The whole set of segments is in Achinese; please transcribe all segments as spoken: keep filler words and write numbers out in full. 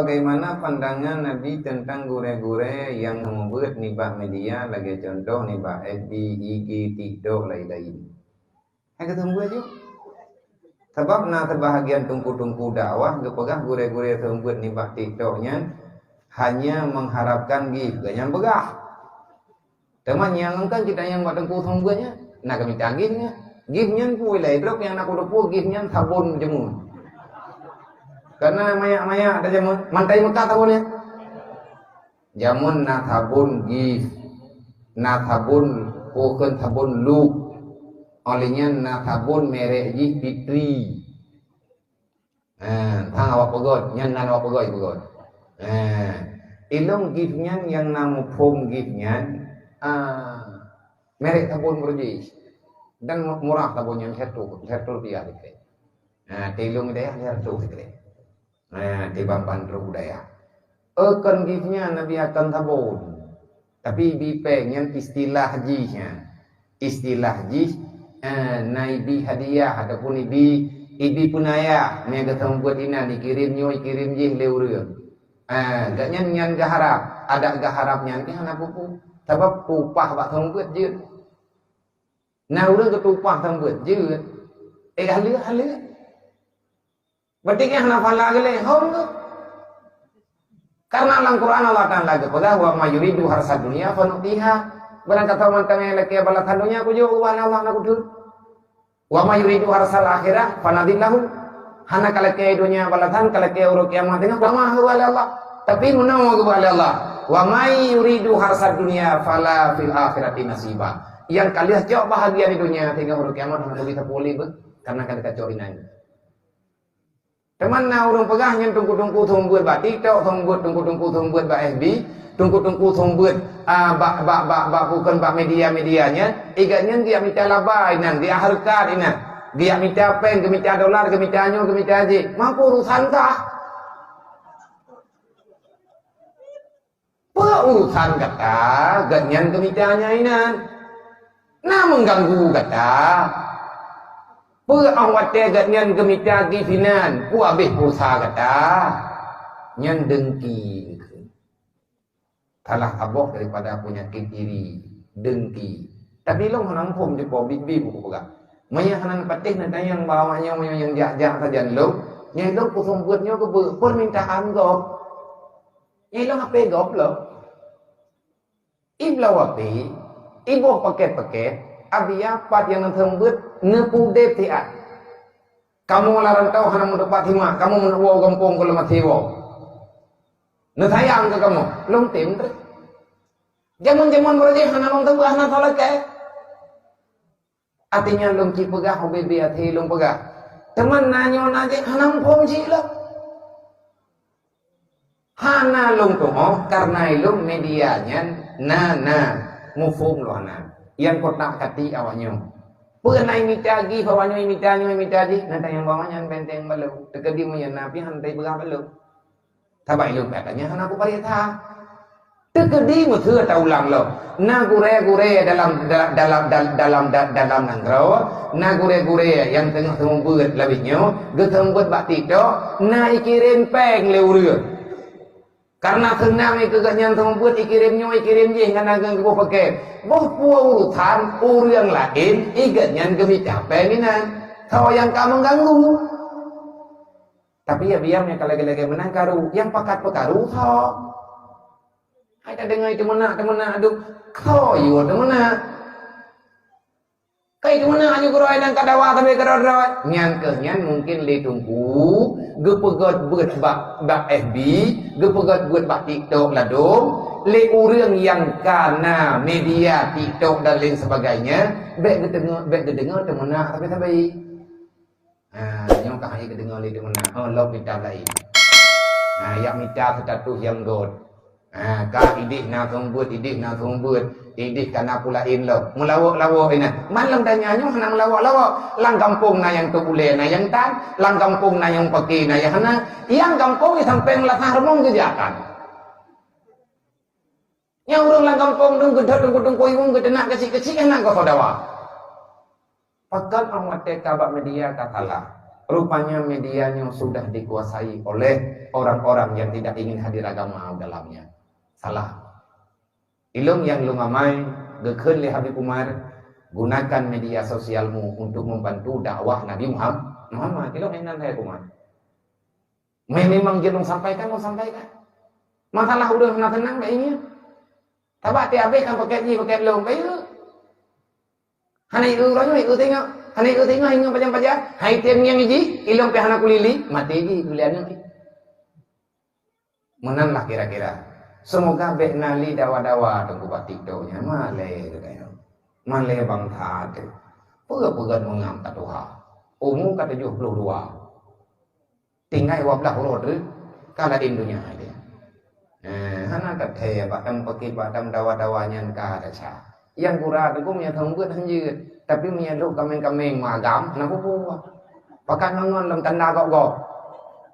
Bagaimana pandangan Nabi tentang gurée-gurée nyang seumeubeuet nibak media lagée contoh nibak F B, I G, TikTok, lain-lain? Hai ka seumeubeuet ju. Sabab na seubahagian teungku-teungku dakwah geupeugah gurée-gurée seumeubeuet nibak TikTok nyan hanya mengharapkan gift, gobnyan peugah. Teuma nyang kan kita nyang bak teungku seumeubeuet nyan, na kami tagih nyan. Gift nyan pue lé, droe nyang na kuteupue gift nyan sabon jeumun. Karena mayak-mayak tajeumun, mantai Mekah sabon nyan. Jameun na sabon gift, na sabon, bukon sabon Lux. Óh lheueh nyan na sabon merek jih Fitri. Ha, hang awak peugöt, nyan nan awak peugöt, peugöt. Ha, ilong gift nyan nyang na muphom gift nyan, ah, merek sabon Burjis. Dan mu-, murah sabon nyan, seratus, seratus rupiah sikrék. Ha, tilong deh, seratus sikrék. Ha, di Bamban Truk Daya. Oh, kon gift nyan Nabi akan sabon. Tapi ibi péng nyan istilah jih nyan. Istilah jih, eh, na ibi hadiah ataupun ibi, ibi peunayah. Meuga seumeubeuet inan, ikirém nyoe, ikirém jih lé ureuëng. Eh, gobnyan nyan geuharab. Adak geuharab nyan kan hana peue-peue. Sabab upah bak seumeubeuet jeuet. Na ureuëng geutumpah sambeuet jeuet. Eh, haleuek-haleuek. Berarti kan hana pahala geuleh, hom tu. Karena lam Quran Allah Taala geupeugah, "Wa may yuridu harsad dunya fanu'tiha." Barang kata mantang nyang lakée balasan donya, kujok ubak Allah na kuteuk. "Wa may yuridu harsal akhirah fanadillahu." Hana kalakée donya balasan, kalakée uroe kiamat teungoh tamah ubak Allah. Tapi meunoe geupeugah lé Allah, "Wa may yuridu harsad dunya fala fil akhirati nasiba." Nyang ka lheueh cok bahagia di donya, teungoh uroe kiamat hana bisa pulih beuh, karena ka lheueh cok inan. Teuma na ureuëng peugah nyan teungku-teungku seumeubeuet bak TikTok, seumeubeuet teungku-teungku seumeubeuet bak F B, teungku-teungku seumeubeuet, ah, bak, bak, bak, bak, bukon bak media-media nyan, igat nyan geujak mita laba inan, geujak hareukat inan, geujak mita péng, geumita dolar, geumita nyoe, geumita jih. Mampu urusan kah? Peue urusan gata, gobnyan geumita nyan inan? Na meuganggu gata? Peue óh watée gobnyan geumita gift inan, peue habéh pulsa gata? Nyan dengki. Salah saboh daripada peunyakét iri, dengki. Tapi lôn hana muphom dipo bit-bit buku peugah. Meunyo hana neupatéh neutanyong bak awaknyoe meunyo nyang jak-jak sajan lôn, nyan lôn peuseumeubeuet nyoe keubeue, peurmintaan gob. Nyan lôn hapé gob lôn. Ibloe api, iboh pakét-pakét, abiya pat nyang neuseumeubeuet neupeudeb siat. Kamoe lam rantau hana meutupat hima, kamoe meuneuk woe gampông keu leumaséh woe. Neusayang keu kamoe, lôn tem treuk. Jameun-jameun beurajih hana lôn teupeue hana soe lakée. Artinya lôn cit peugah ubé-bé até lôn peugah. Teuma na nyoe na jih hana muphom cit lom. Hana lôn tuoh karena ilôn media nyan na, na muphom lôn hana. Nyang kotak kati awaknyoe. Peue na imita gift awaknyoe imita nyoe imita jih, na tanyong bak awaknyan benteng balok. Teukeudi meunyoe na pih hana teupeugah balok. Sabab ilôn katanya hana kuparéksa. Teukeudi meuseu taulang lom. Na gurée-gurée dalam, da-, dalam, da-, dalam, da-, dalam nanggroe, na gurée-gurée nyang teungoh seumeubeuet lawét nyoe, geuseumeubeuet bak TikTok, na ikirém péng lé ureuëng. Karena seunang keu gobnyan seumeubeuet ikirém nyoe, ikirém jih ngon ageng geuboh pakét. Boh peue urusan ureuëng laén, i gobnyan geumita péng inan. Soe nyang ka meuganggu? Tapi ya biar nyang ka lagée-lagée meunan karu, nyang pakat peukaru soe? Hai tadeungoe teumeunak-teumeunak duek, soe yue teumeunak? Kai teumeunak nyoe keudroe nyang ka dawa sabe keudroe-droe. Nyan keuh nyan mungkin lé teungku geupeugét beuet bak, bak F B, geupeugét beuet bak TikTok ladôm, lé ureuëng nyang ka na media TikTok dan lain sebagainya, bék geuteungoe, bék geudeungoe teumeunak sabe-sabe. Ha, nyoe ka hai geudeungoe lé teumeunak. Oh, lom mita laén. Ha, yak mita status nyang göt. Ha, ka idéh na seumeubeuet, idéh na seumeubeuet, idéh ka na peue laén lom. Meulawok-lawok inan. Malam tanya nyoe hana meulawok-lawok. Lam gampông na nyang teuh ulée na nyang tan, lam gampông na nyang paké na nyang hana. Nyang gampông di sampéng meulasah rumoh geujak tan. Nyang ureuëng lam gampông dong geudhôt teungku-teungku iwong geuteunak keuchik-keuchik hana goh dawa. Pakon ong watée ka bak media ka salah. Rupanya media nyoe sudah dikuasai oleh orang-orang yang tidak ingin hadir agama dalamnya. Salah. Ilong nyang lôn amai geukheun lé Habib Umar, gunakan media sosialmu untuk membantu dakwah Nabi Muham-, Muhammad. Ilong inan hai Umar. Mé-, memang jeuet lôn sampaikan, lôn sampaikan. Masalah ureuëng hana seunang bak ingat. Sabab tiap habéh kan pakai jih, pakai lôn, baik. Hana ieu uroe nyoe, ieu teungoh. Hana ieu teungoh, ingat pajan-pajan. Hai tem nyang jih, ilong pih hana kulili, mati jih kuliah nyoe. Meunan lah kira-kira. Semoga bék na lé dawa-dawa teungku bak TikTok nyan. Malée geutanyoe. Malée bangsa teuh. Peue-peue meungam ka tuha. Umu ka tujoh ploh dua. Tinggai dua blaih uroe treuk ka laén donya dia. Eh, hana tathée bak tam pakit bak tam dawa-dawa nyan ka desya. Nyang gura teungku meunyo thon beuet hanjeuet, tapi meunyo lhok kaméng-kaméng magam hana peue-peue. Pakat ngon-ngon lam tanda gok-gok.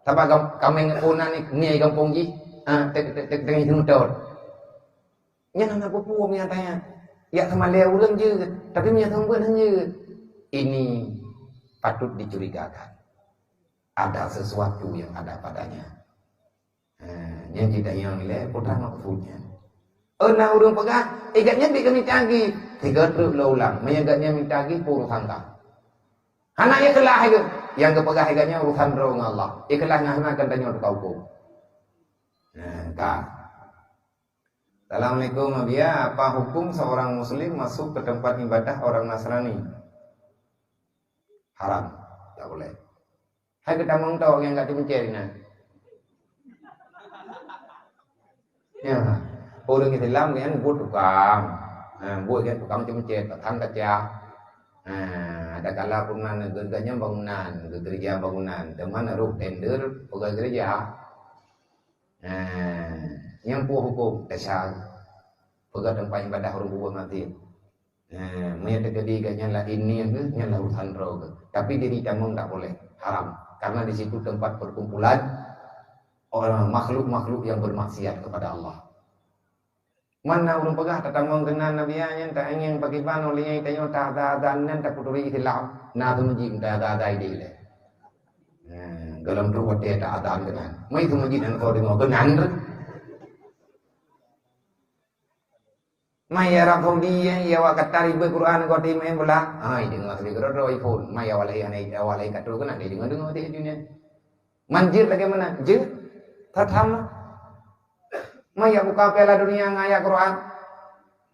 Sabab gam-, kaméng puna ni miai gampông jih, ha, tek-, tek-, tek-, teungoh jimeutot. Nyan hana peue-peue meunyo tanya. Yak seumalée ureuëng jeuet, tapi meunyo thon beuet hanjeuet. Ini patut dicurigakan. Ada sesuatu yang ada padanya. Ha, nyan jitanyong ilée peue maksud nyan. Oh, na ureuëng peugah, "Eh, gobnyan bit keu mita agi." Sigoe treuk lôn ulang, meunyo gobnyan mita agi, peue urusan kah? Hana ikhlas lagée. Nyang geupeugah lagée nyan urusan droe ngon Allah. Ikhlas ngon hana kan tanyoe tukang huköm. Nah, ka. Assalamualaikum, Abiya. Apa hukum seorang muslim masuk ke tempat ibadah orang Nasrani? Haram. Tak boleh. Hai geutamong tho nyang ka teumencet inan. Ya, ureuëng Islam nyan buet tukang. Ha, buet nyan tukang teumencet, tukang kaca. Ha, ada kala pernah geuganyan bangunan, geugereja bangunan. Teuma roh tender peugah gereja. Ha, nyang peue huköm? Desya. Peugah teumpat ibadah ureuëng bubuet mati. Eh, meunyo teukeudi gobnyan laén niat geuh, nyan lah urusan droe geuh. Tapi diri tamong tak boleh, haram. Karena di situ tempat perkumpulan orang makhluk-makhluk yang bermaksiat kepada Allah. Mana ureuëng peugah tatamong keunan Nabi nyan, ta ingat pakiban oleh nyan tanyoe ta-, ta-, ta-, nan taputuri Islam, na teumeuji ta-, ta-, ta-, ide ilée. Eh, dalam tu watée ta-, ta-, keunan. Mai teumeuji nan kau deungoe keunan. Mai ya Arab Saudi, ya, ya awak Qatar ibu Quran kau di main bola. Hai, deungoe tadi keudroe-droe iPhone. Mai ya walai hana, ya walai katrok keunan, deungoe-deungoe di dunia. Man jeuet lagée meunan, jeuet. That hama. Mai ya buka Piala Dunia ngon ayat Quran.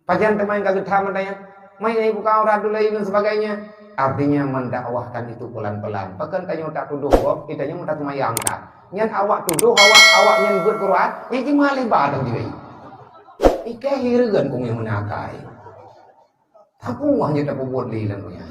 Pajan teuma ka geutham nyan. Mai ya buka urat dulai dan sebagainya. Artinya mendakwahkan itu pelan-pelan. Bahkan tanyoe tak tuduh gob, kita nyoe tak semayang tak. Nyan awak tuduh, awak, awak nyan buet Quran, nyan cuma lebar dan diri. Ikai hireuen kong yang menakai. Aku wah nyoe tak buat lé lam dunia.